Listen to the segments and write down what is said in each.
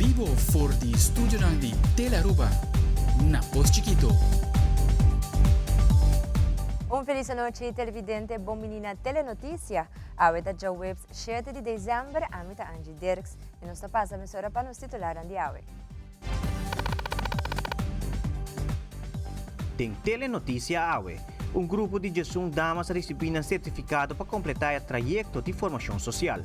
Bibo for di studionan di Telearuba na Pos Chikito. Un feliz anochi televidente, bon bini na Telenoticia. Awe ta djaweps shete di december, ami ta Angie Dirks y nos ta pasa mesora pa nos titularnan di awe. Den Telenoticia awe, un grupo di djesun damas a risibí nan sertifikado pa kompletá e trayekto di formashon sosial.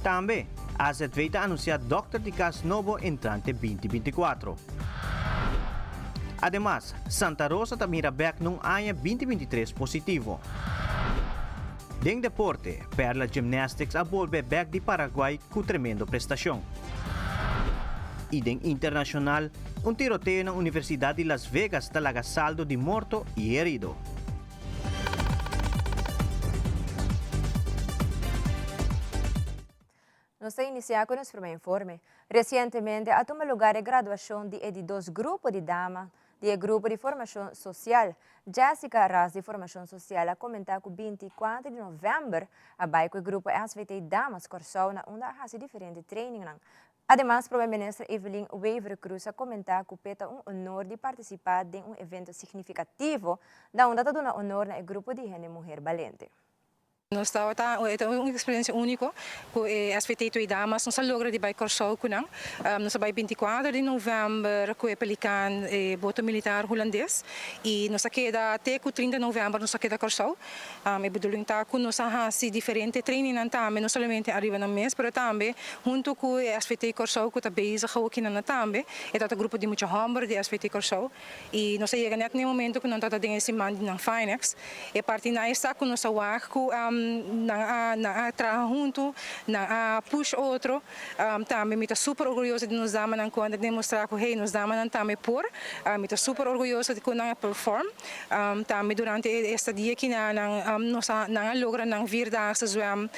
Tambe, AZV ta anunsiá dòkter di kas nobo entrante binti 24. Ademas, Santa Rosa ta mira bèk na un aña binti 23 positivo. Den deporte, Perla Gymnastics a bolbe bèk di Paraguay ku tremendo prestashon. I den internashonal, un tiroteo na Universidat di Las Vegas ta laga saldo di morto i herido. Nos ta inisiá ku nos promé informe. Resientemente a tuma lugar e graduashon di e di dos grupo di dama di e grupo di formashon sosial. Jessica Ras di Formashon Sosial a komentá ku 24 di novèmber a bai ku e grupo SVT Damas Kòrsou na unda a hasi diferente trainingnan. Ademas Prome Minister Evelyn Wever-Croes a komentá ku p'e ta un honor di partisipá den un evento signifikativo na unda ta duna honor na e grupo di hende muher balente. Nos tabata, e ta un experiencia unico cu e SVT Twee Damas. Nos a logra di bay Corsou cu nan. Nos a bay 24 di november cu e Pelikaan, e boto militar Hulandes. Y nos a keda te cu 30 november nos a keda Corsou. E bedoeling ta cu nos a haci diferente trainingnan tambe, no solamente ariba nan mes, pero tambe hunto cu e SVT Corsou cu ta bezig awoki nan tambe. E tabata grupo di mucha homber di SVT Corsou. I nos a yega nèt na e momento ku nan tabata den e siman di nan Finex. E parti nan esta ku nos a wak ku nan a nan a traha huntu, nan a push otro. Tambe mi ta super orguyoso di nos damanan ku a demostrá ku hey nos damanan tambe por. Mi ta super orguyoso di ku nan a perform. Tambe durante e estadia aki nan nos a nan a logra nan vierdaagse zwem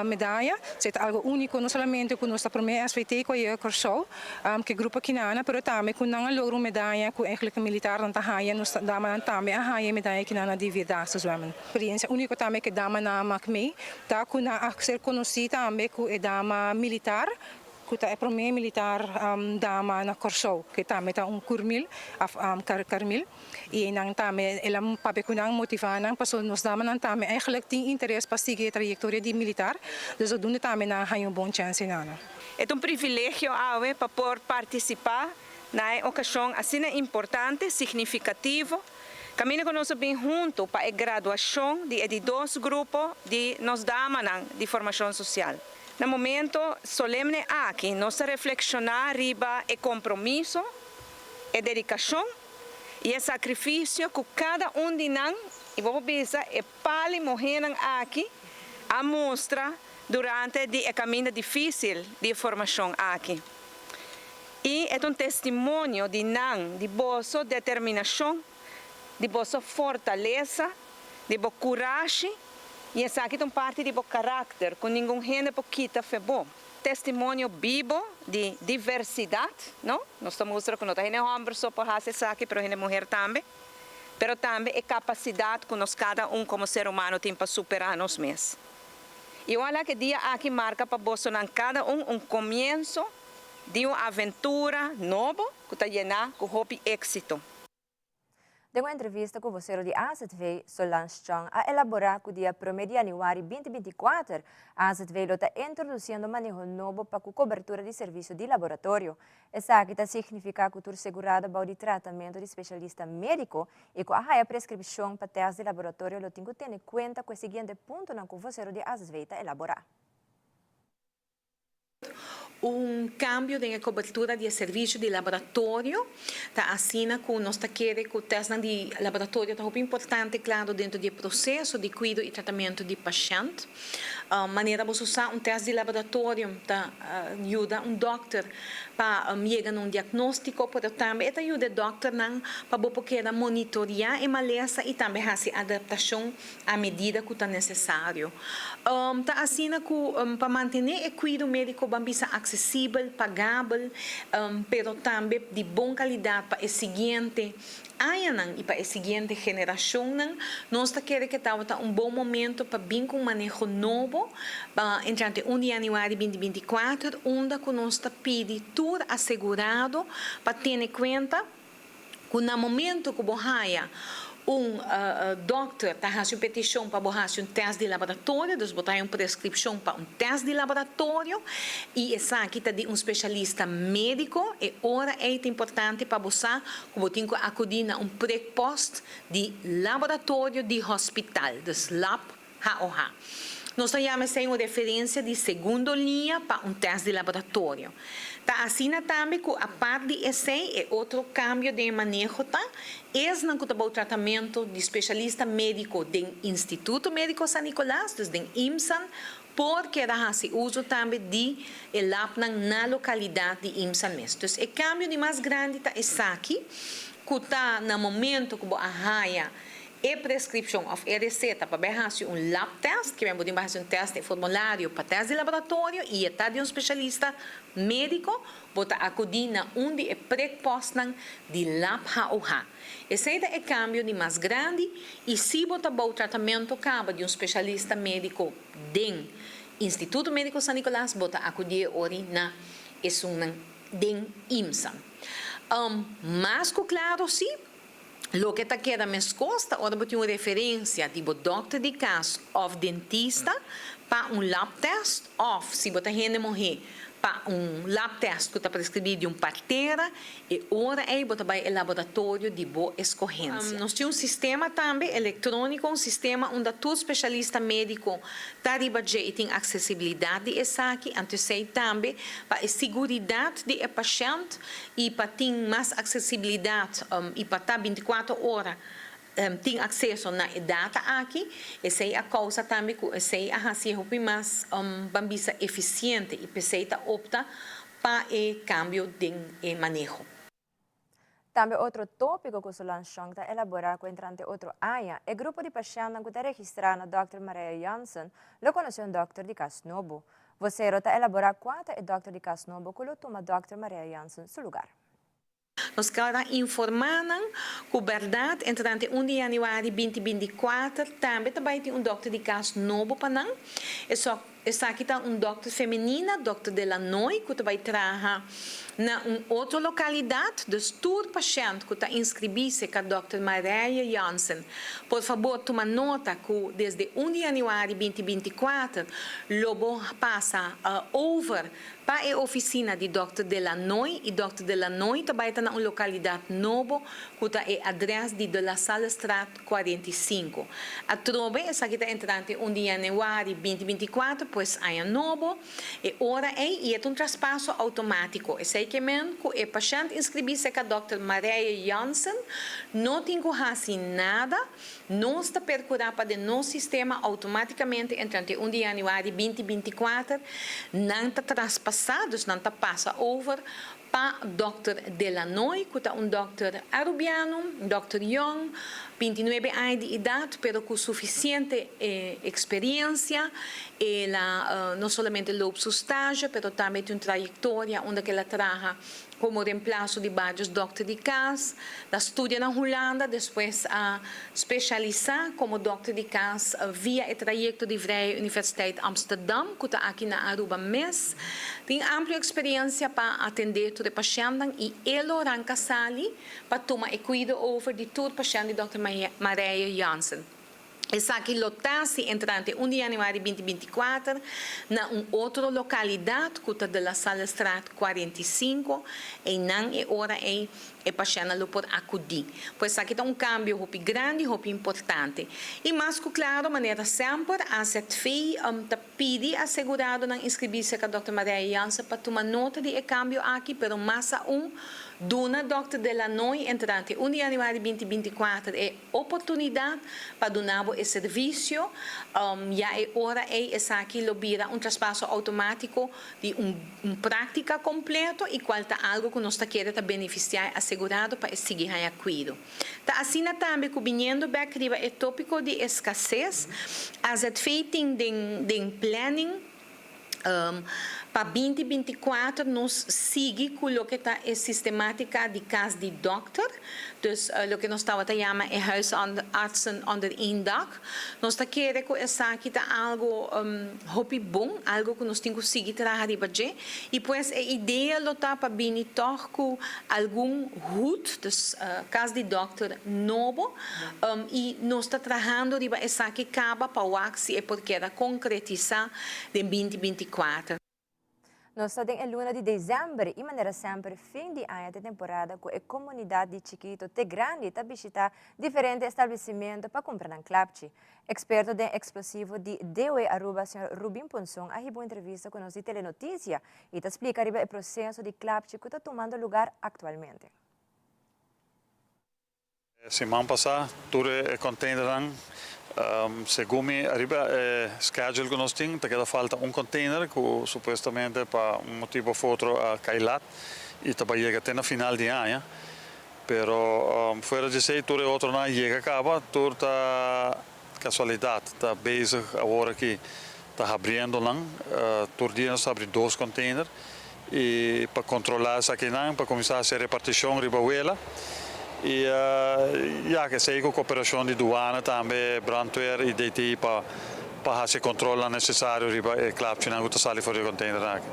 medaya. Esei ta algo úniko no solamente ku nos ta promé SVT ku a yega Kòrsou. Ku e grupo kinana, pero tambe ku nan a logra un medaya ku eigenlijk e militarnan ta haña, nos damanan tambe a haña e medaya kinana di Vierdaagse Zwemmen. Experiencia úniko tambe ku e damanan a mak mee ta ku nan a ser konosí tambe ku e dama militar, ku ta e promé militar dama na Kòrsou, ku tambe ta un kurmil òf karmil. I nan tambe el a papia ku nan, motivá nan, pasobra nos damanan tambe eigenlijk tin interes pa sigui e trayektoria di militar, dus zodoende tambe nan a haña un bon chèns einan. E ta un privilegio awe pa por partisipá na e okashon asina importante, signifikativo, kaminda ku nos a bin huntu pa e graduashon di e di dos grupo di nos damanan di formashon sosial. Na momento solemne aki nos ta reflekshoná riba e kompromiso, e dedikashon i e sakrifisio ku kada un di nan, i bo por bisa e pali muhénan aki, a mustra durante di e kaminda difísil di e formashon aki. I e ta un testimonio di nan, di boso determinashon, di boso fortalesa, di bo kurashi, i esaki ta un parti di bo karakter ku ningun hende por kita fe bo. Testimonio bibo di diversidat, no? Nos ta mustra ku no ta hende hòmber so por hasi esaki, pero hende muher tambe. Pero tambe e kapasidat ku nos kada un komo ser humano tin pa superá nos mes. I ohalá ku e dia aki marka pa bosonan kada un un komienso di un aventura nobo ku ta yená ku hopi éksito. Den un entrevista ku vosero di AZV, Solange Chong a elaborá ku dia promé di yanüari 2024, AZV lo ta introdusiendo maneho nobo pa ku kobertura di servisio di laboratorio. Esaki ta signifiká ku tur segurado bou di tratamentu di spesialista médiko i ku a haya preskripshon pa tèst di laboratorio lo tin ku tene kuenta ku e siguiente puntonan ku vosero di AZV ta elaborá. Un cambio den e cobertura di e servicio di laboratorio ta asina cu nos ta kere cu testnan di laboratorio ta hopi importante claro dentro di e proceso di cuido y tratamento di pashent. Manera boso sa un test di laboratorio ta yuda un dokter pa yega na un diagnostico pero tambe e ta yuda e dokternan pa bo por keda monitoria e malesa y tambe haci adaptacion a medida ku ta nesesario. Ta asina ku pa mantené e kuido médiko ban bisa aksesibel, pagabel, pero tambe di bon kalidat pa e siguiente. añanan y pa e siguiente generacionnan, nos ta kere cu tabata un bon momento pa bin cu un maneho nobo pa entrante 1 di januari 2024, unda cu nos ta pidi tur asegurado pa tene cuenta cu na momento cu bo haya un dokter ta haci un peticion pa bo haci un test di laboratorio, dus bo ta haya un prescripcion pa un test di laboratorio y esaki ta di un specialista medico, e ora ey ta importante pa bo sa cu bo tin cu acudi na un prikpost di laboratorio di hospital, dus lab HOH. Nos ta yama esei un referencia di segundo liña pa un test di laboratorio. Ta asina tambe cu apart di esei e otro cambio den e maneho ta esnan cu ta bou tratamento di specialista medico den Instituto Medico San Nicolas, dus den IMSAN, por keda haci uzo tambe di e labnan na localidad di IMSAN mes. Dus e cambio di mas grandi ta esaki cu ta na momento cu bo a haya e prescripcion of e receta pa bay haci un lab test, kimen bo tin pa haci un test e formulario pa test di laboratorio y e ta di un specialista medico, bo ta acudi na un di e prikpostnan di lab HOH. Esey ta e cambio di mas grandi y si bo ta bou tratamento caba di un specialista medico den Instituto Medico San Nicolas bo ta acudi e ori na esunnan den IMSA. Mas cu claro si. Loke ta keda meskos ta ora bo tin un referensia di bo dòkter di kas òf dentista pa un labtèst òf, si bo ta hende muhé, pa un labtèst ku ta preskribí di un partera, e ora ei bo ta bai e laboratorio di bo eskohensia. Nos tin un sistema tambe elektróniko, un sistema unda tur spesialista médiko ta riba dje i tin aksesibilidat di esaki, anto esei tambe pa e siguridat di e pashènt i pa tin mas aksesibilidat i pa ta bintikuater ora tin akseso na e data aki, esei a kousa tambe ku esei a hasi e hopi mas ban bisa efisiente i p'esei ta opta pa e kambio den e maneho. Tambe otro tópiko ku Solange Schonk ta elaborá ku entrante otro aña e grupo di pashèntnan ku ta registrá na Dòkter Maria Jansen lo konosé un dòkter di kas nobo. Vocero ta elaborá kua ta e dòkter di kas nobo ku lo tuma dòkter Maria Jansen su lugar. Nos keda ta informá nan ku bèrdat entrante 1 di yanüari 2024 tambe ta bai tin un dòkter di kas nobo pa nan. Esaki ta un dòkter femenina, dòkter Delanoy, ku ta bai traha na un otro lokalidat. Dus tur pashènt ku ta inskribí serka dòkter Marije Jansen, por fabor tuma nota ku desde 1 di yanüari 2024 lo bo pasa over pa e ofisina di dòkter Delanoy i dòkter Delanoy ta bai ta na un lokalidat nobo ku ta e adrès di De La Sallestraat 45. Atrobe esaki ta entrante 1 di yanüari 2024, pues aña nobo. E ora ei i e ta un traspaso outomátiko. Esei ke men ku e pashènt inskribí serka dòkter Marije Jansen no tin ku hasi nada. Nos ta perkurá pa den nos sistema outomátikamente entrante 1 di yanüari 2024 nan ta traspasá, dus nan ta pasa over pa dòkter Delanoy ku ta un dòkter arubiano, un dòkter yòn, 29 aña di edat, pero ku sufisiente eksperensia. El a no solamente loop su stage, pero tambe tin un trayektoria unda ku el a traha komo remplaso di barios dòkter di kas. El a studia na Hulanda, despues a spesialisá komo dòkter di kas via e trayekto di Vrije Universiteit Amsterdam, ku ta aki na Aruba mes. Tin amplio eksperensia pa atendé tur e pashèntnan i e lo ranka sali pa tuma e kuido over di tur pashènt di dòkter Marije Jansen. Esaki lo ta si entrante 1 di yanüari 2024 na un otro lokalidat ku ta De La Sallestraat 45, einan e ora ei e pashèntnan lo por akudí. Pues esaki ta un kambio hopi grandi, hopi importante. I mas ku klaro, manera semper, AZV ta pidi aseguradonan inskribí serka dòkter Marije Jansen pa tuma nota di e kambio aki, pero mas aun duna dòkter Delanoy entrante 1 di yanüari 2024 e oportunidat pa duna bo e servisio, ya e ora ei esaki lo bira un traspaso outomátiko di un un práktika kompleto i kual ta algu ku nos ta kere ta benefisiá e asegurado pa e sigui haña kuido. Ta asina tambe ku biniendo bèk riba e tópiko di eskases, AZV tin den den planning. Pa 2024 nos sigui ku loke ta e sistemátika di kas di dòkter, dus loke nos tabata yama e huisartsen onder één dak. Nos ta kere ku esaki ta algu hopi bon, algu ku nos tin ku sigui traha riba dje. I pues e idea lo ta pa bini tòg ku algun hut, dus kas di dòkter nobo, i nos ta trahando riba esaki kaba pa wak si e por keda konkretisá den 2024. Nos ta den e luna di december y manera semper fin di aña ta e temporada cu e comunidad di chikito te grandi ta bishita diferente establecimento pa cumpra nan klapchi. Experto den explosivo di DOE Aruba señor Rubin Ponson a hiba un entrevista cu nos di Telenoticia y ta splica riba e proceso di klapchi cu ta tumando lugar actualmente. Siman pasá tur e containernan, segun mi ariba e schedule ku nos tin, ta keda falta un container ku supuestamente pa un motibu of otro a kai lat i ta bai yega te na final di aña. Pero fuera di esei tur e otronan a yega kaba, tur ta kasualidat, ta bezig awor aki ta habriendo nan. Tur dia nos ta habri dos container y pa controla esakinan pa cuminsa haci reparticion riba wela y ya esey cu cooperacion di duana tambe, brandweer y DTI pa pa haci e controlnan necesario riba e klapchinan cu ta sali for di e containernan aki.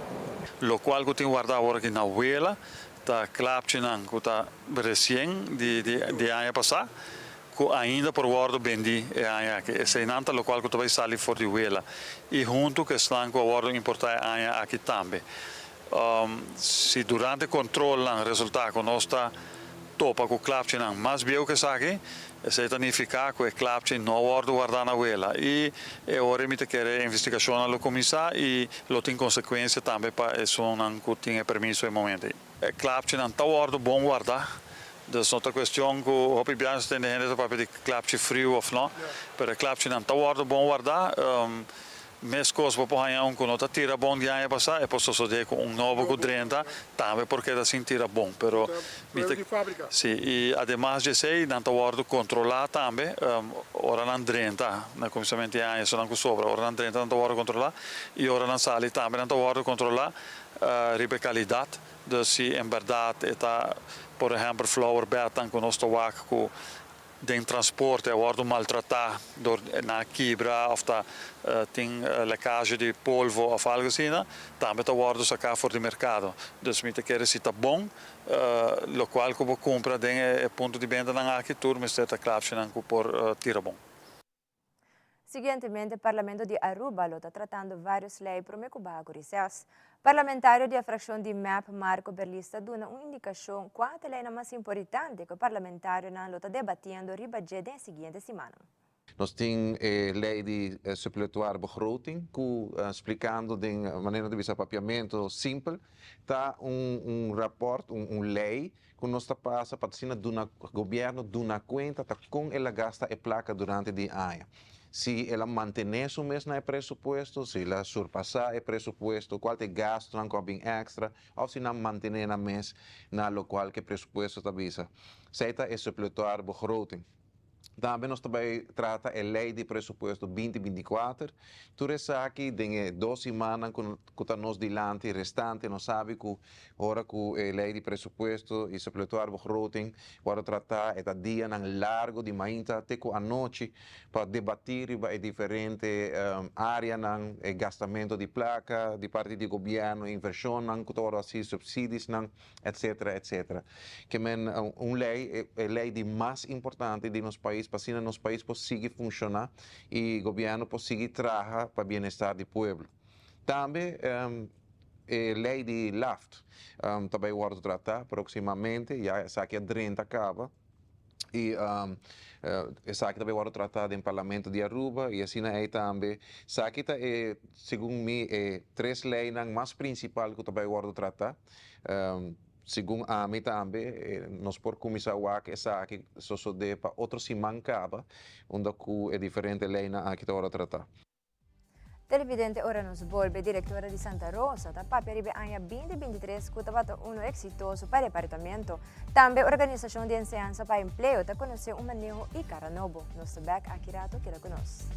Locual cu tin warda awor aki na wela ta klapchinan cu ta recien di di aña pasa Ku ainda por wòrdu bendí e aña aki. Eseinan ta lokual ku ta bai sali for di wela i huntu ku esnan ku a wòrdu importá e aña aki tambe. Si durante kontrolnan resultá ku nos ta topa ku klapchinan mas bieu ku esaki, esei ta nifiká ku e klapchi no a wòrdu wardá na wela i e ora ei mi ta kere e investigashonnan lo kuminsá i lo tin konsekuensia tambe pa esunnan ku tin e permiso e momento ei. E klapchinan ta wòrdu bon wardá. Dus no ta kuestion ku hopi biaha nos ta tende hende ta papia di klapchi friu òf no, pero e klapchinan ta wòrdu bon wardá. Meskos bo por haña un ku no ta tira bon di aña pasá, e por sosodé ku un nobo ku drenta tambe por keda sin tira bon. Pero mi ta si, i ademas di esei nan ta wòrdu kontrolá tambe ora nan drenta na kuminsamentu di aña, esunnan ku sobra ora nan drenta nan ta wòrdu kontrolá i ora nan sali tambe nan ta wòrdu kontrolá. Riba e kalidat, dus si en bèrdat e ta por ehèmpel flowerbednan ku nos ta wak ku den transporte a wòrdu maltratá dor nan a kibra òf ta tin lekazje di polvo òf algu asina, tambe ta wòrdu saká for di merkado. Dus mi ta kere si ta bon lokual ku bo kumpra den e punto di bentanan aki tur mester ta klapshinan ku por tira bon. Siguientemente Parlamento di Aruba lo ta tratando varios ley prome cu baha cu reces. Parlamentario di e fraccion di mep Marco Berlis ta duna un indicacion cua ta e leynan mas importante cu e parlamentarionan lo ta debatiendo riba dje den e siguiente simannan. Nos tin e ley di suppletoire begroting cu splicando den manera di bisa papiamento simpel ta un rapport, un ley ku nos ta pasa pa asina duna gobièrnu duna kuenta ta kon el a gasta e plaka durante di aña. Si el a mantené su mes na e presupuesto, si el a surpasá e presupuesto, kual ta e gastunan ku a bin èkstra òf si nan mantené nan mes na lokual ku e presupuesto ta bisa. Esei ta e suppletoire begroting. Tambe nos ta bai trata e lei di presupuesto 2024. Tur esaki den e dos simannan ku ta nos dilanti restante. Nos sabi ku ora ku e lei di presupuesto i suppletoire begroting wòrdu tratá e ta dianan largu di mainta te ku anochi pa debatí riba e diferente áreanan, e gastamento di plaka di parti di gobièrnu, invershonnan ku ta wòrdu hasí, supsidisnan. Etcetera, etcetera. Ke men un ley, e ley di mas importante di nos pais pa asina nos pais por sigui funciona y gobierno por sigui traha pa bienestar di pueblo. Tambe e ley di LAFT ta bay wordo trata proximamente, ya esaki a drenta caba y esaki ta bay wordo trata den Parlamento di Aruba y asina ey tambe. Esaki ta e, segun mi, e tres leynan mas principal cu ta bay wordo trata. Segun ami tambe, nos por kuminsá wak esaki sosodé pa otro siman kaba, unda ku e diferente leinan aki ta wòrdu tratá. Televidente ora nos bolbe Directora di Santa Rosa ta papia riba e aña 2023 cu tabata uno exitoso pa departamento. Tambe Organisacion di Enseñansa pa Empleo ta conoce un maneho y cara nobo. Nos ta bek aki rato, keda cu nos.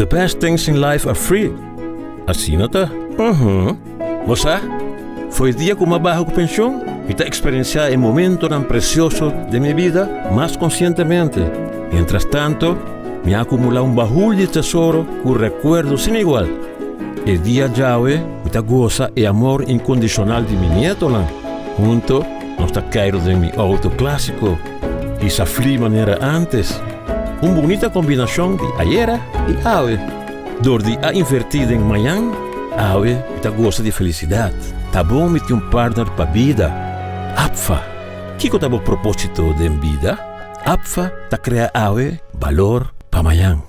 The best things in life are free. Asina ta? Uhum. Bo sa, for e dia ku mi a baha ku penshon, mi ta eksperensiá e momentonan presioso den mi bida mas konsientemente. Mientras tanto, mi a akumulá un bahul di tesoro ku rekuerdo sin igual. E dia djawe mi ta gosa e amor inkondishonal di mi nietonan. Hunto nos ta keiru den mi outo klásiko i sa fli manera ántes. Un bunita kombinashon di ayera i awe. Dor di a invertí den mañan, awe mi ta gosa di felisidat. Ta bon mi tin un partner pa bida. APFA, Kiko ta bo propósito den bida? APFA ta krea awe balor pa mañan.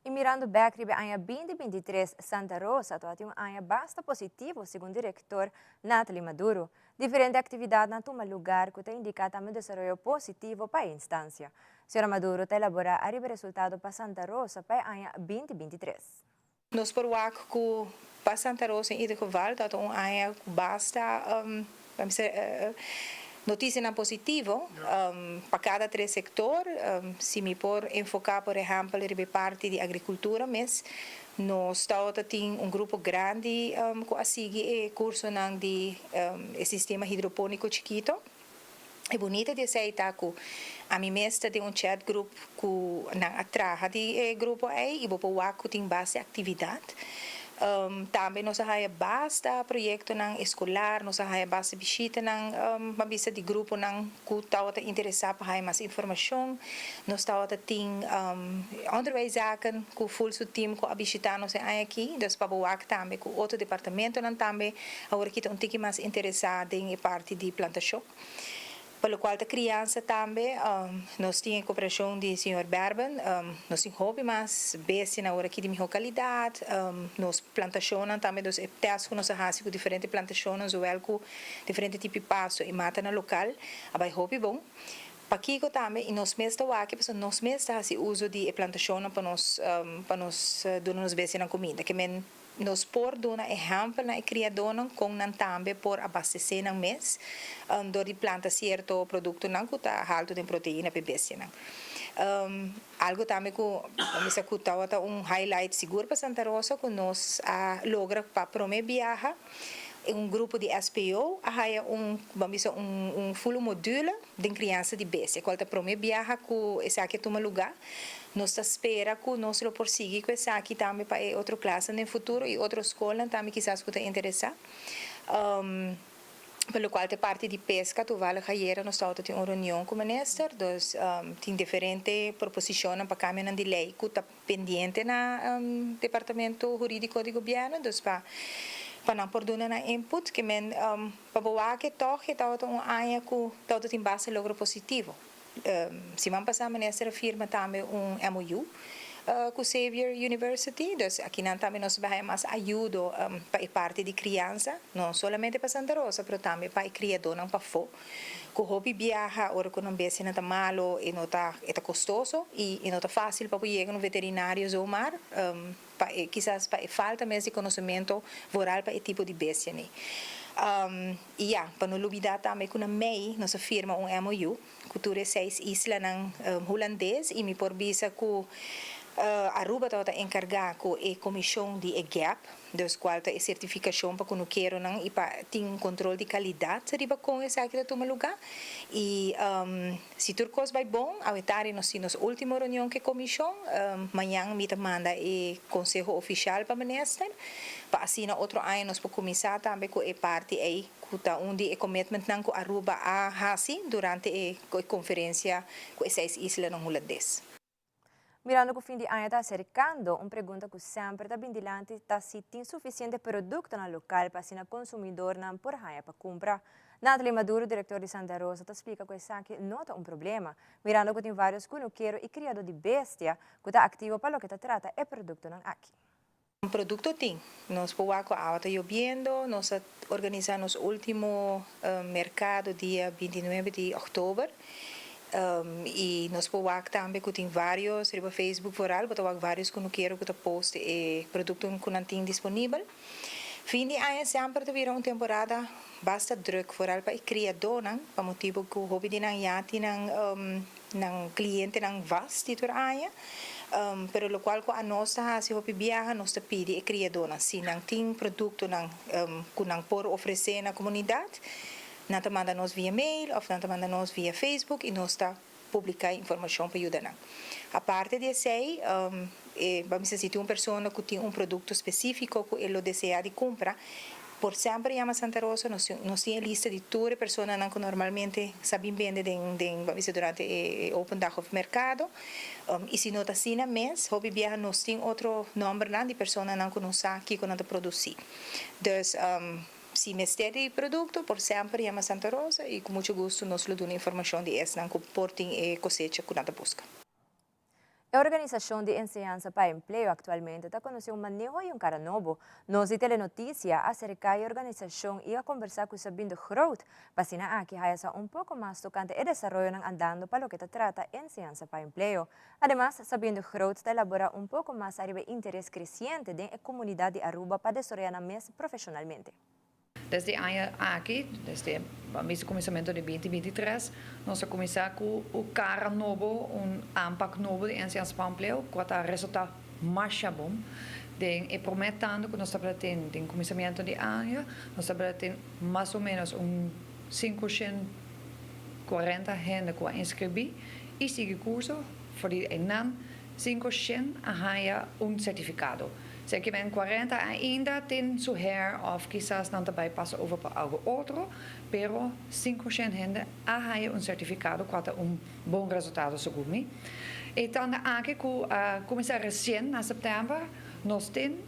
Y mirando bek riba e aña 2023, Santa Rosa tabatin un aña basta positivo, segun director Nathalie Maduro. Diferente actividadnan tuma lugar cu ta indica tambe un desaroyo positivo pa e instancia. Señora Maduro ta elabora ariba e resultado pa Santa Rosa pa e aña 2023. Nos por wak ku pa Santa Rosa en ieder geval ta un aña ku basta notisianan positivo pa kada tres sektor. Si mi por enfoká por ehèmpel riba e parti di agrikultura mes, nos tabata tin un grupo grandi ku a sigui e kursonan di e sistema hidropóniko chikito. E bunita di esei ta ku ami mes ta den un chat group ku nan a traha di e grupo ei i bo por wak ku tin base aktividat. Tambe nos a haya basta proyektonan eskolar, nos a haya basta bishitanan, ban bisa di gruponan ku tabata interesá pa haya mas informashon. Nos tabata tin onderwijszaken ku ful su team ku a bishitá nos e aña aki. Dus pa bo wak tambe ku otro departamentonan tambe Awor aki ta un tiki mas interesá den e parti di plantashon. Pa lokual ta kriansa tambe, nos tin e koperashon di señor Berben. Nos tin hopi mas bestianan awor aki di mihó kalidat. Nos plantashonnan tambe, dus e tèst ku nos a hasi ku diferente plantashonnan zowel ku diferente tipo di pasto i matanan lokal a bai hopi bon. Pakiko tambe i nos mes ta wak pasobra nos mes ta hasi uso di e plantashonnan pa nos pa nos duna nos bestianan kuminda. Ke men Nos por duna ehèmpel na e kriadónan kon nan tambe por abastesé nan mes dor di planta sierto produktonan ku ta haltu den proteina pa e bestianan. Algu tambe ku bo mester ku tabata un highlight sigur pa Santa Rosa ku nos a logra pa promé biaha un grupo di SPO a haya un bo bisa un full module den kriansa di bestia kual ta promé biaha ku esaki a tuma lugá. Nos ta spera ku nos lo por sigui ku esaki tambe pa e otro klasnan den futuro i otro skolnan tambe kisas ku ta interesá. Pa lokual ta e parti di peska, toevallig ayera nos tabata tin un reunion ku minister, dus tin diferente proposishonnan pa kambionan di lei ku ta pendiente na departamento hurídiko di gobièrnu, dus pa pa nan por duna nan input. Ke men pa bo wak tòg e tabata un aña ku tabata tin basta logro positivo. Siman pasá minister a firma tambe un MOU ku Xavier University, dus akinan tambe nos ta haña mas ayudo pa e parti di kriansa, no solamente pa Santa Rosa pero tambe pa e kriadónan pafó ku hopi biaha ora ku nan bestianan ta malo e no ta e ta kostoso i e no ta fásil pa bo yega na un veterinario zomaar pa e kisas pa e falta mes di konosementu vooral pa e tipo di bestia ni. I ya, pa no lubidá tambe ku na mei nos a firma un MOU ku tur e seis islanan hulandes i mi por bisa ku Aruba tabata enkargá ku e komishon di e gap, dus kual ta e sertifikashon pa kunukeronan i pa tin un kontrol di kalidat riba kon esaki ta tuma lugá. I Si tur kos bai bon, awe tardi nos tin nos ultimo reunion ku e komishon. Mañan mi ta manda e konseho ofishal pa minister, pa asina otro aña nos por kuminsá tambe ku e parti ei ku ta un di e commitmentnan ku Aruba a hasi durante e konferensia ku e seis islanan hulandes. Mirando ku fin di aña ta aserkando, un pregunta ku semper ta bin dilanti ta si tin sufisiente produktonan lokal pa asina konsumidornan por haña pa kumpra. Nathalie Maduro, direktor di Santa Rosa, ta splika ku esaki no ta un problema, mirando ku tin vários kunukero i kriadó di bestia ku ta aktivo pa loke ta trata e produktonan aki. Un produkto tin. Nos por wak ku awa ta yobiendo, nos a organisá nos último merkado dia bintinuebe di òktober i nos por wak tambe ku tin vários riba Facebook vooral bo ta wak vários kunukero ku ta post e produktonan ku nan tin disponibel. Fin di aña semper ta bira un temporada basta drùk vooral pa e kriadónan pa motibu ku hopi di nan ya tin nan nan klientenan vast di tur aña, pero lokual ku anos ta hasi hopi biaha nos ta pidi e kriadónan si nan tin produktonan ku nan por ofresé na komunidat, nan ta manda nos via mail òf nan ta manda nos via Facebook i nos ta publiká e informashon pa yuda nan. Aparte di esei, e ba bisa si tin un persona ku tin un produkto spesífiko ku e lo deseá di kumpra, Por semper yama Santa Rosa, nos nos tin e lista di tur e personanan ku normalmente sa bin bende den den ban bisa durante e open dag of merkado. I si no ta asina mes, hopi biaha nos tin otro nòmbernan di personanan ku nos sa kiko nan ta produsí. Dus si mester di produkto, por semper yama Santa Rosa i ku muchu gustu nos lo duna informashon di esnan ku por tin e kosecha ku nan ta buska. E Organisashon di Enseñansa pa Empleo aktualmente ta konosé un maneho i un kara nobo. Nos di Telenoticia a aserká e organisashon i a kombersá ku Sabine de Groot pa asina aki haya sa un poko mas tokante e desaroyonan andando pa loke ta trata enseñansa pa empleo. Ademas, Sabine de Groot ta elaborá un poko mas ariba e interes kresiente den e komunidat di Aruba pa desaroyá nan mes profeshonalmente. Desde e aña aki, desde mes kuminsamentu di binti binti tres, nos a kuminsá ku un kara nobo, un aanpak nobo di Enseñansa pa Empleo, ku a ta resultá masha bon. Den e promé tanda ku nos tabata tin den kuminsamentu di aña, nos tabata tin mas o ménos un 540 hende ku a inskribí i sigui kurso. For di einan 500 a haña un sertifikado. Sea ki men 40 ainda tin su hair of kisas nan ta bay pasa over pa algo otro, pero 500 hende a haya un certificado cua ta un bon resultado segun mi. E tanda aki cu a cuminsa recien na september nos tin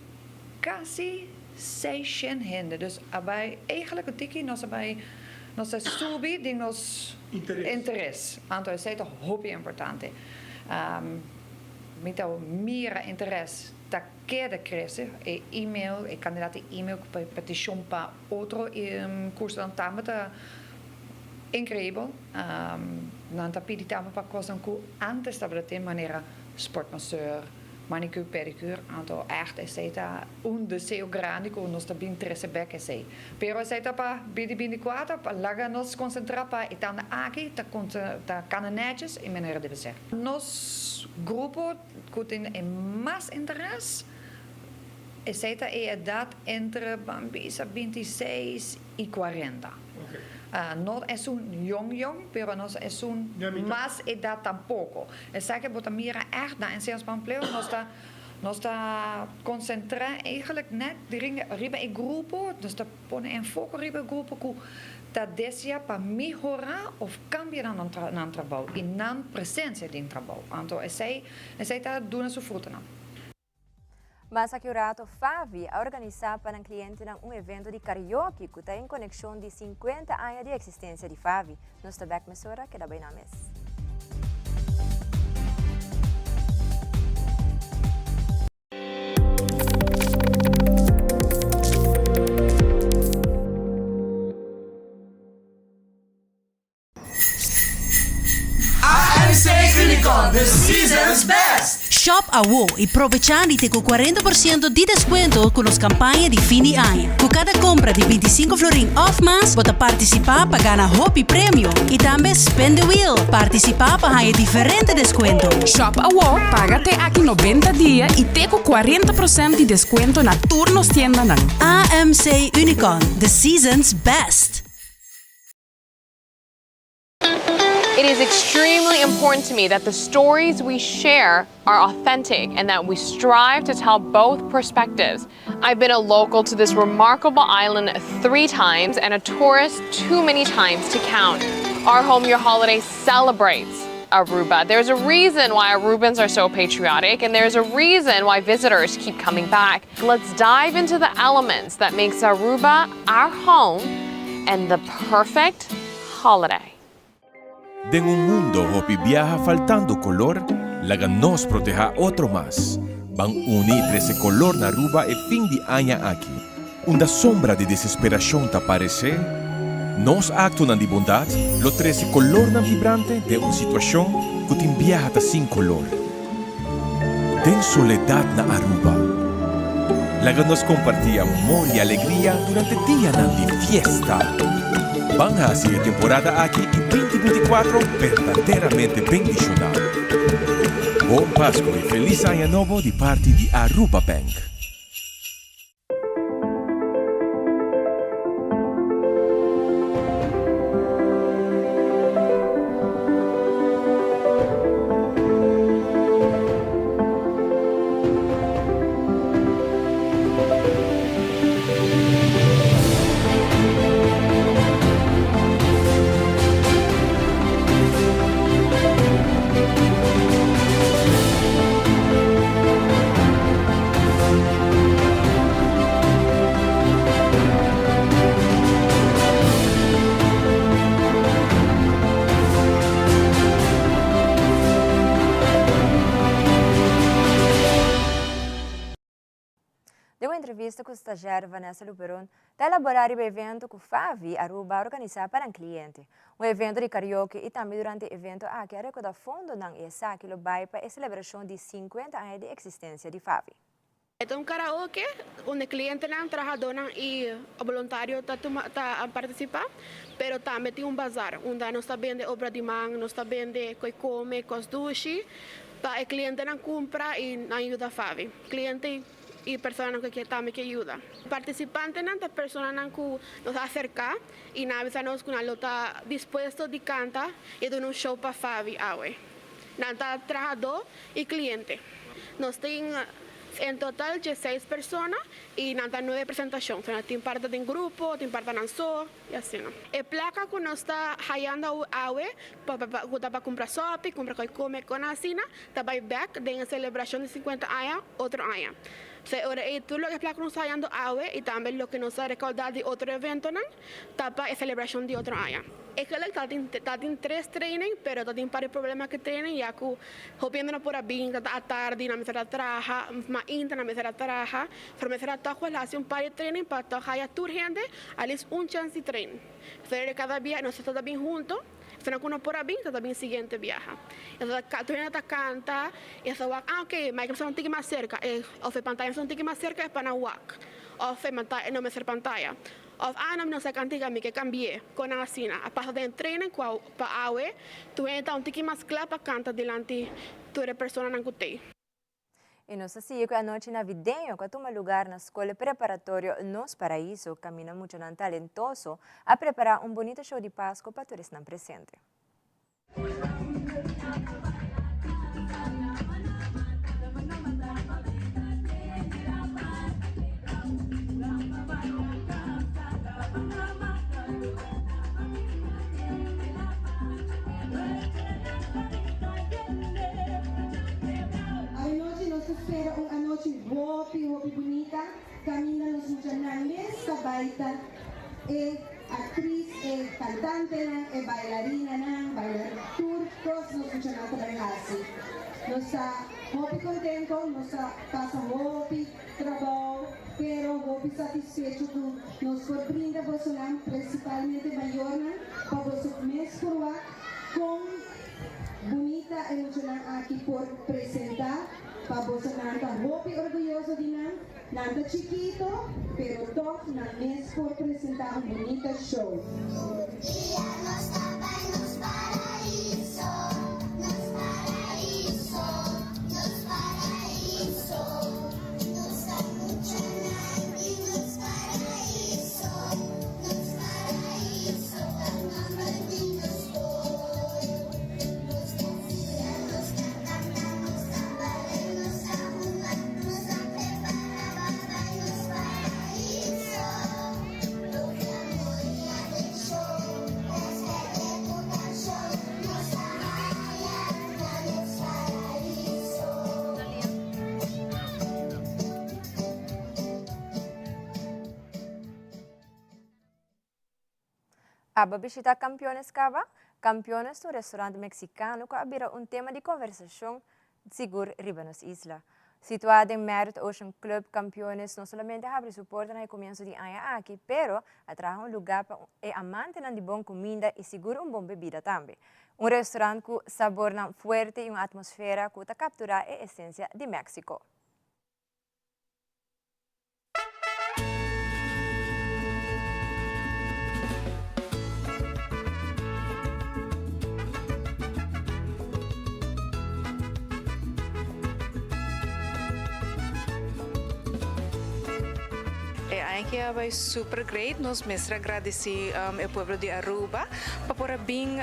casi 600 hende, dus a bay eigenlijk un tiki nos a bay nos a subi den nos interes, anto esey ta hopi importante. Mi ta mira interes ta keda krese, e email, e kandidat di email ku petishon pa otro kursonan tambe ta inkreibel. Nan ta pidi tambe pa kosnan ku antes tabata tin manera sportmasseur, manicure, pedicure, anto ègt esei ta un deseo grandi ku nos ta bin trese bèk esei. Pero esei ta pa binti binti kuater, pa laga nos konsentrá pa e tanda aki ta ta kana nètjes e manera debe ser. Nos grupo ku tin e mas interes, esei ta e edat entre ban bisa 26 i 40. No esun yong yong, pero no esun mas edat tampoko. Esaki bo ta mira ègt na Enseñansa pa Empleo, nos ta Nos ta konsentrá eigenlijk nèt riba e grupo, nos ta pone enfoko riba e grupo ku ta deseá pa mehorá òf kambia nan nan trabou i nan presensia den trabou. Anto esei esei ta duna su frutonan. Mas aki un rato Favi a organisá pa nan klientenan un evento di karaoke ku ta en konekshon di 50 aña di eksistensia di Favi. Nos ta bek mesora, keda bai nan mes. AMC Unicorn, the season's best! Shop awo y probecha di te cu 40 por ciento di descuento cu nos campaña di fin di aña. Cu cada compra di 25 florin of mas bo ta participa pa gana hopi premio y tambe spin the wheel, participa pa haya diferente descuento. Shop awo, paga te aki 90 dia y te cu 40 procent di descuento na tur nos tiendanan. AMC Unicorn, the season's best! It is extremely important to me that the stories we share are authentic and that we strive to tell both perspectives. I've been a local to this remarkable island three times and a tourist too many times to count. Our Home Your Holiday celebrates. Aruba. There's a reason why Arubans are so patriotic and there's a reason why visitors keep coming back. Let's dive into the elements that makes Aruba our home and the perfect holiday. Den un mundo hopi biaha faltando color, laga nos proteha otro mas. Ban uni y trece color na Aruba e fin di aña aki. Unda sombra di desesperacion ta parece, nos actonan di bondad lo trece colornan vibrante den un situacion cu tin biaha ta sin color. Den soledad na Aruba, laga nos comparti amor y alegria durante dianan di fiesta. Ban haci e temporada aki y 2024 berdaderamente bendiciona. Bon Pasco y Feliz Aña Nobo di parti di Aruba Bank. Den un entrevista cu stagiair Vanessa Luperon ta elabora riba evento cu Favi Aruba a organisa pa nan cliente. Un evento di karaoke y tambe durante e evento aki a recorda fondonan y esaki lo bay pa e celebracion di 50 aña di existencia di Favi. E ta un karaoke unda klientenan, trahadónan i boluntario ta tuma ta partisipá, pero tambe tin un bazar unda nos ta bende obra di man, nos ta bende koi kome, kos dushi pa e klientenan kumpra i nan yuda Favi. Kliente i personanan ku ke tambe ke yuda. Partisipantenan ta personanan ku nos a aserká i nan a bisa nos ku nan lo ta dispuesto di kanta i duna un show pa Favi awe. Nan ta trahadó i kliente. Nos tin en total dieseis persona i nan ta nuebe presentashon. So nan tin parta den grupo, tin parta nan so i asina. E plaka ku nos ta hayando awe ku ta pa kumpra sopi, kumpra koi kome, kon asina, ta bai bèk den e selebrashon di sinkuenta aña otro aña. So e ora ei tur loke e plaka ku nos ta hayando awe i tambe loke nos a rekoudá di otro eventonan ta pa e selebrashon di otro aña. E geluk ta tin ta tin tres training pero ta tin par di problema ku training ya ku hopi hende no por a bin ta ta atardi nan mester a traha mainta nan mester a traha pero mester a tòg wèl hasi un par di training pa tòg haya tur hende at least un chèns di train pero kada bia nos ta ta bin hunto esnan ku no por a bin ta ta bin siguiente biaha e ta tur hende ta kanta e ta wak ah ok mike mester un tiki mas serka òf e pantaya mester un tiki mas serka e pa nan wak òf e pantaya no mester pantaya. Of ana mi no sa kantiga mi ke kambi'é kon nan asina a pasa den training ku a pa awe tur hende ta un tiki mas kla pa kanta dilanti tur e personanan ku tei. I nos a sigui ku e anochi navideño ku a tuma lugar na Skol Preparatorio Nos Paraiso kaminda muchanan talentoso a prepará un bunita show di Pasko pa tur esnan presente. Anochi nos ta spera un anochi hopi hopi bunita caminda nos muchanan mes ta baita e Actriz, e cantantenan, e bailarinanan, bailar tur cos nos muchanan ta bay haci. Nos ta hopi contento, nos a pasa hopi trabao, pero hopi satisfecho cu nos por brinda bosonan, principalmente mayornan, pa boso mes por wak con bunita e muchanan aki por presenta pa bosonan ta hopi orguyoso di nan. Nan ta chikito, pero tòg nan mes por presentá un bunita show. Dia nos ta bai nos paraíso, nos paraíso, nos paraíso. Nos ta muchanan di nos paraíso, nos paraíso ta nomber di nos skol. Nos ta siña, nos ta kanta, nos ta bale, nos ta hunga. Nos a prepara pa bai nos paraíso. Loke amor i atenshon, rèspèt e. Abo a bishita Campiones caba? Campiones ta un restaurant mexicano cu a bira un tema di conversacion sigur riba nos isla. Situa den Marriott Ocean Club, Campiones no solamente a habri su porta na e comienso di aña aki, pero a traha un lugar pa e amantenan di bon cuminda y sigur un bon bebida tambe. Un restaurant cu sabornan fuerte y un atmosfera cu ta captura e esencia di Mexico. E aña aki a bay super great, nos mester a gradici e pueblo di Aruba pa por a bin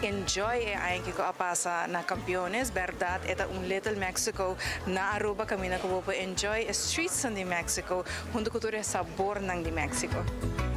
enjoy e aña aki cu a pasa na Campeones, berdad e ta un little Mexico na Aruba caminda cu bo por enjoy e streetsnan di Mexico hunto cu tur e sabornan di Mexico.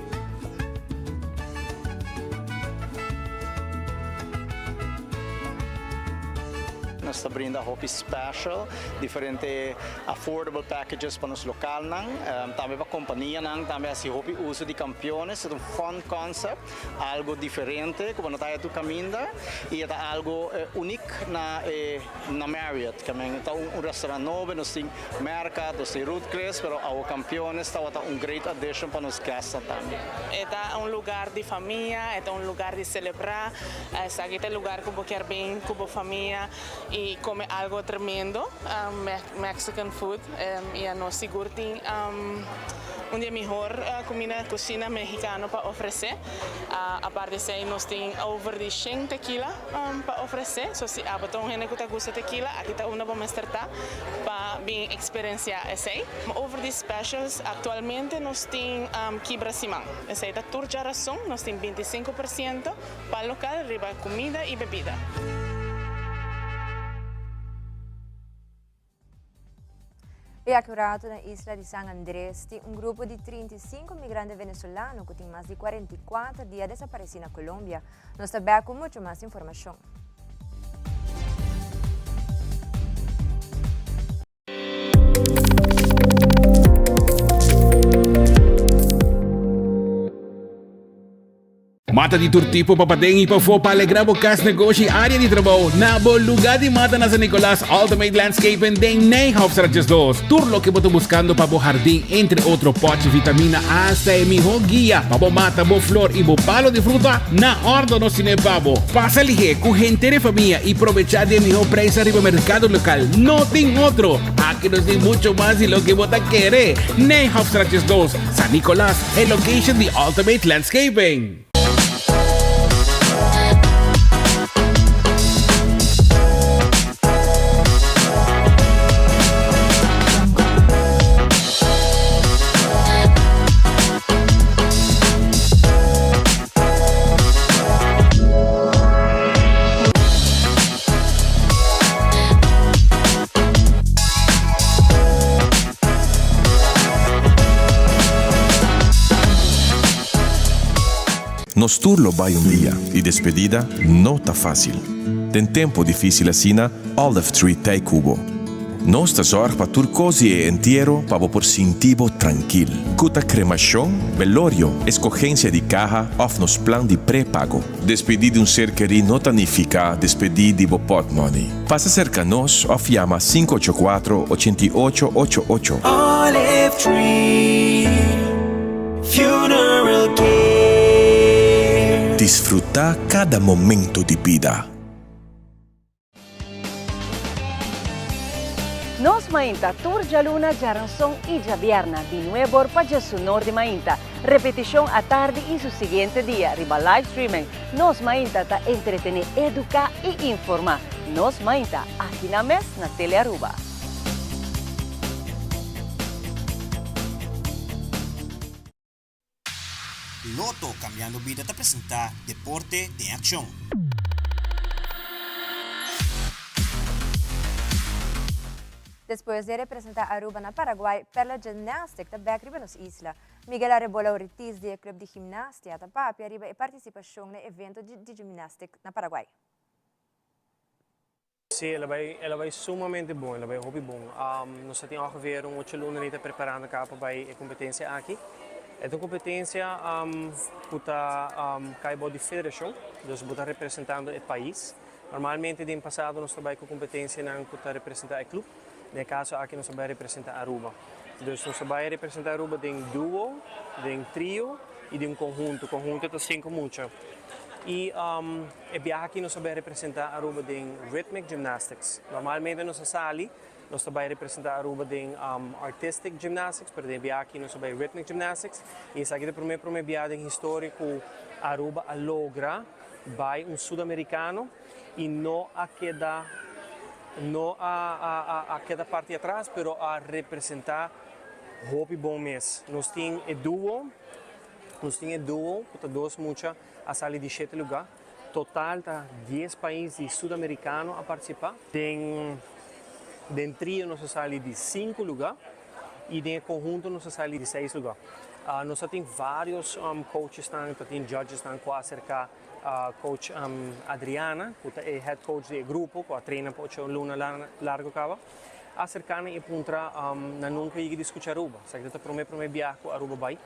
Nos ta brinda hopi special, diferente affordable packages pa nos localnan, tambe pa companianan tambe haci hopi uso di Campeones. E ta un fun concept, algo diferente cu bo no ta haya tur caminda y e ta algo uniek na e Na Marriott, kamen ta un restaurant nobo, nos tin Merca, nos tin Ruth Chris, pero awo Campiones tabata un great addition pa nos guestnan tambe. E ta un lugar di famia, e ta un lugar di celebra, esaki ta e lugar cu bo kier bin cu bo famia y come algo tremendo, Mexican food, y anos sigur tin un di e mihor cuminda, cushina mexicano pa ofrece, aparte esey nos tin over di shen tequila. Pa ofresé, so si abo ta un hende ku ta gusta tekila, aki ta unda bo mester ta pa bin eksperensiá esei. Over di specials, aktualmente nos tin kibra siman. Esei ta tur djarason, nos tin 25% pa lokal riba kumida i bebida. E aki un rato na isla di San Andres tin un grupo di 35 migrante venezolano cu tin mas di 44 dia desapareci na Colombia. Nos ta bek cu mucho mas informacion. Mata di tur tipo pa paden y pafó pa alegra bo cas, negoshi y area di trabou. Na bo lugar di mata na San Nicolas, Ultimate Landscaping den Nijhofstraat 12. Tur loke bo ta buscando pa bo hardin, entre otro potchi, vitamina hasta e miho guia pa bo mata bo flor y bo palo di fruta, na ordo nos tine pa bo. Pasa lihe cu henter e famia y probecha di e miho prijs ariba mercado local. No tin otro! Aki nos tin mucho mas di loke bo ta kere. Nijhofstraat 12, San Nicolas, e location di Ultimate Landscaping. Nos tur lo bai un dia y despedida no ta facil. Den tempo dificil asina, Olive Tree t'ey cu bo. Nos ta zorg pa tur cos di e entiero pa bo por sinti bo trankil. Cu ta cremacion, velorio, escogencia di caha of nos plan di prepago. Despedí di un ser kerí no ta nifiká despedí di bo pòtmòni. Pasa serka nos òf yama 584 88 88. Olive Tree Funeral Care. Disfrutá kada momento di bida. Nos Mainta tur djaluna, djaranson i djabierna di nuebor pa djesunor di mainta. Repetishon atardi i su siguiente dia riba live streaming. Nos Mainta ta entretene, eduka i informa. Nos Mainta, aki na mes na Telearuba. Lotto Cambiando Bida ta presenta Deporte den Accion. Despues di representa Aruba na Paraguay, Perla Gymnastic ta bek riba nos isla. Miguel Arrebola Ortiz di e club di gimnastia ta papia riba e participacion na e evento di gymnastic na Paraguay. Sí, el a bai, el a bai sumamente bon, el a bai hopi bon. Nos a tin ongeveer un ocho luna ni ta preparando caba pa bai e competencia aki. E ta un competencia cu ta cay bou di federacion, dus bo ta representando e pais. Normalmente den pasado nos ta bay cu competencianan cu ta representa e club, den e caso aki nos ta bay representa Aruba. Dus nos ta bay representa Aruba den duo, den trio y den un conhunto. Conhunto ta cinco mucha. Y e biaha aki nos ta bay representa Aruba den rhythmic gymnastics. Normalmente nos ta sali Nos ta bai representa Aruba den Artistic Gymnastics, pero den e biaha aki nos ta bai Rhythmic Gymnastics. Y esaki ta e prome prome biaha den historia cu Aruba a logra bai un Sudamericano y no a keda no a a keda parti atras, pero a representa hopi bon mes. Nos tin e duo, nos tin e duo cu ta dos mucha a sali di shete luga. Total ta dies pais di Sudamericano a participa. Den den trio nos a sali di sinku luga y den e conhunto nos a sali di seis luga. Nos a tin varios coachesnan, ta tin judgesnan cu a acerca coach Adriana cu ta e head coach di e grupo cu a traina pa ocho luna largo caba. A acerca nan y puntra nan nunca yega di scucha Aruba. Esaki ta prome prome biaha cu Aruba bay.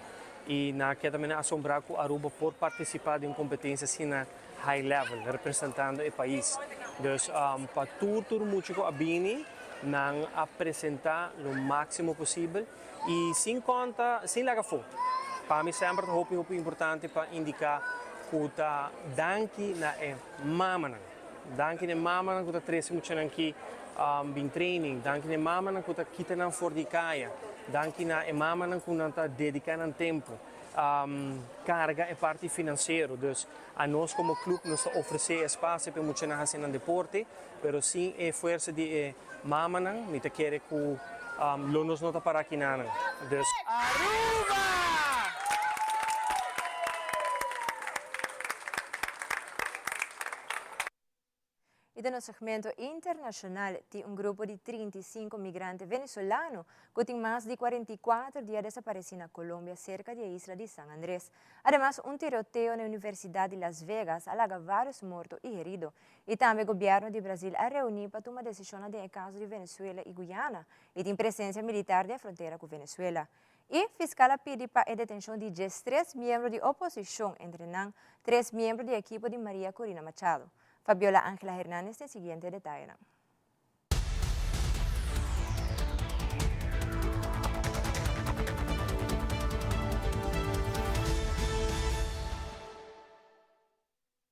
Y nan a keda mene asombrá cu Aruba por participa den un competencia asina high level, representando e pais. Dus pa tur tur mucha cu a bini, nan a presenta lo maximo posibel y sin conta, sin laga afo. Pa mi semper ta hopi hopi importante pa indica cu ta danki na e mamanan. Danki na e mamanan cu ta trece muchanan aki bin training. Danki na e mamanan cu ta kita nan for di caya. Danki na e mamanan cu nan ta dedica nan tempo carga e parti financiero. Dus anos como club nos ta ofrece e espacio pa e muchanan haci nan deporte, pero sin e fuerza di e mamanan mi ta kere cu lo nos no ta para aki nanan. Dus. Aruba! Y den nos segmento internacional tin un grupo di 35 migrante venezolano cu tin mas di 44 dia desapareci na Colombia cerca di e isla di San Andres. Ademas un tiroteo na e Universidad di Las Vegas a laga varios morto y herido. Y tambe gobierno di Brasil a reuni pa tuma decisionnan den e caso di Venezuela y Guyana y tin presencia militar den e frontera cu Venezuela. E fiskal a pidi pa e detenshon di diestres miembro di oposishon, entre nan tres miembro di ekipo di Maria Corina Machado. Fabiola Angela Hernandez tin siguiente detayenan.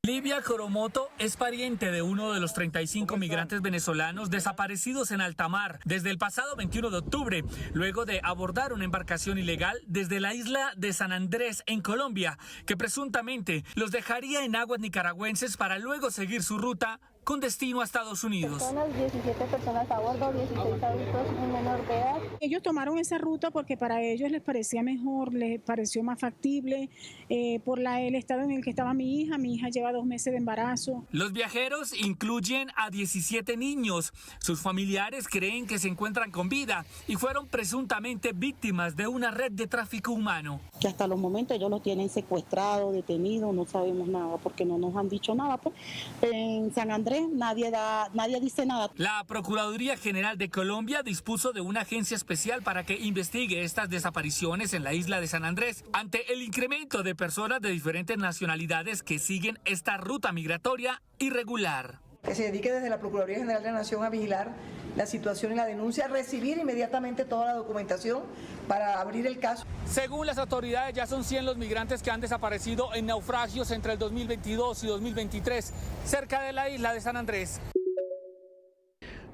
Livia Coromoto es pariente de uno de los 35 migrantes venezolanos desaparecidos en alta mar desde el pasado 21 de octubre, luego de abordar una embarcación ilegal desde la isla de San Andrés en Colombia, que presuntamente los dejaría en aguas nicaragüenses para luego seguir su ruta con destino a Estados Unidos. Personas, 17 personas a bordo, 16 adultos, un menor de edad. Ellos tomaron esa ruta porque para ellos les parecía mejor, les pareció más factible eh, por la, el estado en el que estaba mi hija. Mi hija lleva dos meses de embarazo. Los viajeros incluyen a 17 niños. Sus familiares creen que se encuentran con vida y fueron presuntamente víctimas de una red de tráfico humano. Que hasta los momentos ellos los tienen secuestrados, detenidos, no sabemos nada porque no nos han dicho nada. Pues. En San Andrés nadie, da, nadie dice nada. La Procuraduría General de Colombia dispuso de una agencia especial para que investigue estas desapariciones en la isla de San Andrés ante el incremento de personas de diferentes nacionalidades que siguen esta ruta migratoria irregular. Que se dedique desde la Procuraduría General de la Nación a vigilar la situación y la denuncia, recibir inmediatamente toda la documentación para abrir el caso. Según las autoridades, ya son 100 los migrantes que han desaparecido en naufragios entre el 2022 y 2023 cerca de la isla de San Andrés.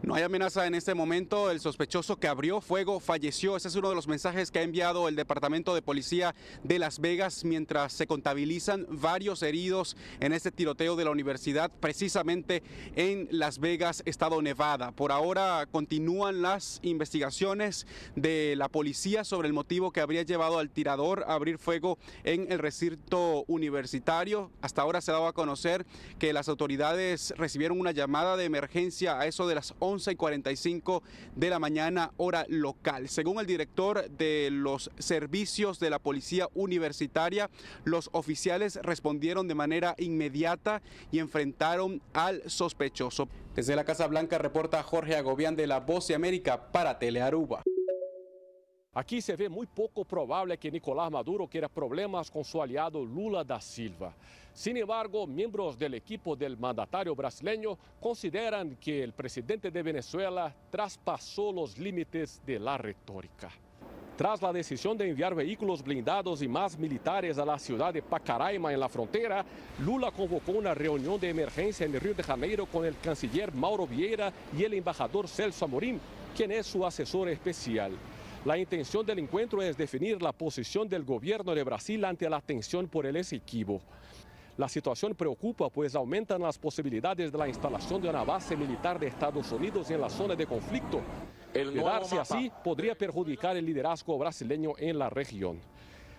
No hay amenaza en este momento. El sospechoso que abrió fuego falleció. Ese es uno de los mensajes que ha enviado el Departamento de Policía de Las Vegas mientras se contabilizan varios heridos en este tiroteo de la universidad, precisamente en Las Vegas, estado Nevada. Por ahora continúan las investigaciones de la policía sobre el motivo que habría llevado al tirador a abrir fuego en el recinto universitario. Hasta ahora se ha dado a conocer que las autoridades recibieron una llamada de emergencia a eso de las 11 y 45 de la mañana, hora local. Según el director de los servicios de la policía universitaria, los oficiales respondieron de manera inmediata y enfrentaron al sospechoso. Desde la Casa Blanca reporta Jorge Agobián de La Voz de América para Telearuba. Aquí se ve muy poco probable que Nicolás Maduro quiera problemas con su aliado Lula da Silva. Sin embargo, miembros del equipo del mandatario brasileño consideran que el presidente de Venezuela traspasó los límites de la retórica. Tras la decisión de enviar vehículos blindados y más militares a la ciudad de Pacaraima en la frontera, Lula convocó una reunión de emergencia en Río de Janeiro con el canciller Mauro Vieira y el embajador Celso Amorim, quien es su asesor especial. La intención del encuentro es definir la posición del gobierno de Brasil ante la tensión por el Esequibo. La situación preocupa, pues aumentan las posibilidades de la instalación de una base militar de Estados Unidos en la zona de conflicto. El nuevo Quedarse mapa. así podría perjudicar el liderazgo brasileño en la región.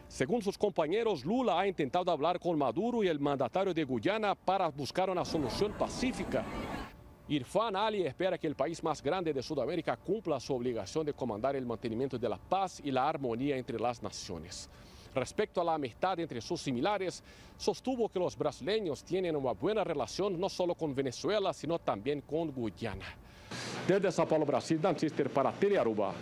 Según sus compañeros, Lula ha intentado hablar con Maduro y el mandatario de Guyana para buscar una solución pacífica. Irfan Ali espera que el país más grande de Sudamérica cumpla su obligación de comandar el mantenimiento de la paz y la armonía entre las naciones. Respecto a la amistad entre sus similares, sostuvo que los brasileños tienen una buena relación no solo con Venezuela, sino también con Guyana. Desde Sao Paulo, Brasil, Dan Sister para Telearuba.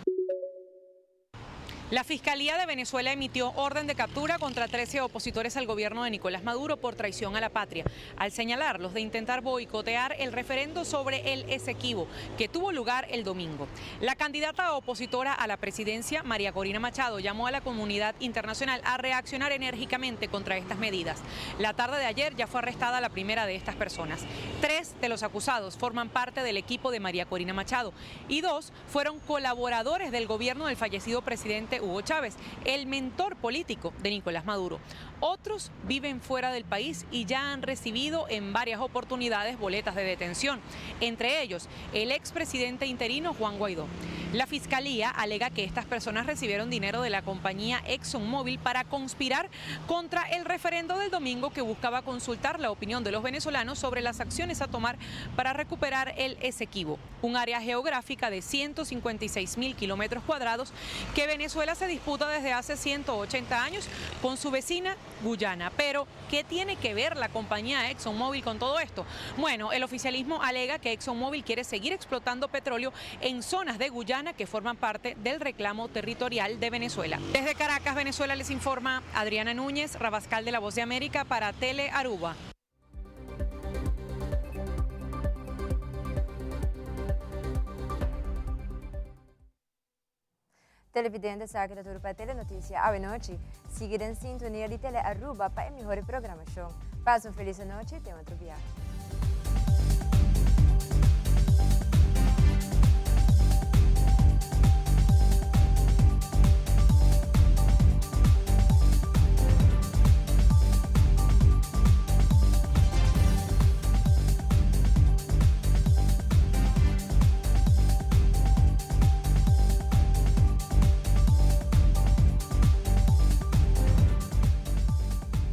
La Fiscalía de Venezuela emitió orden de captura contra 13 opositores al gobierno de Nicolás Maduro por traición a la patria, al señalarlos de intentar boicotear el referendo sobre el Esequibo, que tuvo lugar el domingo. La candidata opositora a la presidencia, María Corina Machado, llamó a la comunidad internacional a reaccionar enérgicamente contra estas medidas. La tarde de ayer ya fue arrestada la primera de estas personas. Tres de los acusados forman parte del equipo de María Corina Machado y dos fueron colaboradores del gobierno del fallecido presidente Hugo Chávez, el mentor político de Nicolás Maduro. Otros viven fuera del país y ya han recibido en varias oportunidades boletas de detención, entre ellos el expresidente interino Juan Guaidó. La fiscalía alega que estas personas recibieron dinero de la compañía ExxonMobil para conspirar contra el referendo del domingo que buscaba consultar la opinión de los venezolanos sobre las acciones a tomar para recuperar el Esequibo, un área geográfica de 156 mil kilómetros cuadrados que Venezuela se disputa desde hace 180 años con su vecina Guyana. Pero, ¿qué tiene que ver la compañía ExxonMobil con todo esto? Bueno, el oficialismo alega que ExxonMobil quiere seguir explotando petróleo en zonas de Guyana que forman parte del reclamo territorial de Venezuela. Desde Caracas, Venezuela, les informa Adriana Núñez, Rabascal de La Voz de América para Tele Aruba. Televidente esaki ta tur pa Telenoticia awe nochi. Sigui den sintonia di Tele Aruba pa e mihor programacion. Pasa un feliz anochi te otro biaha.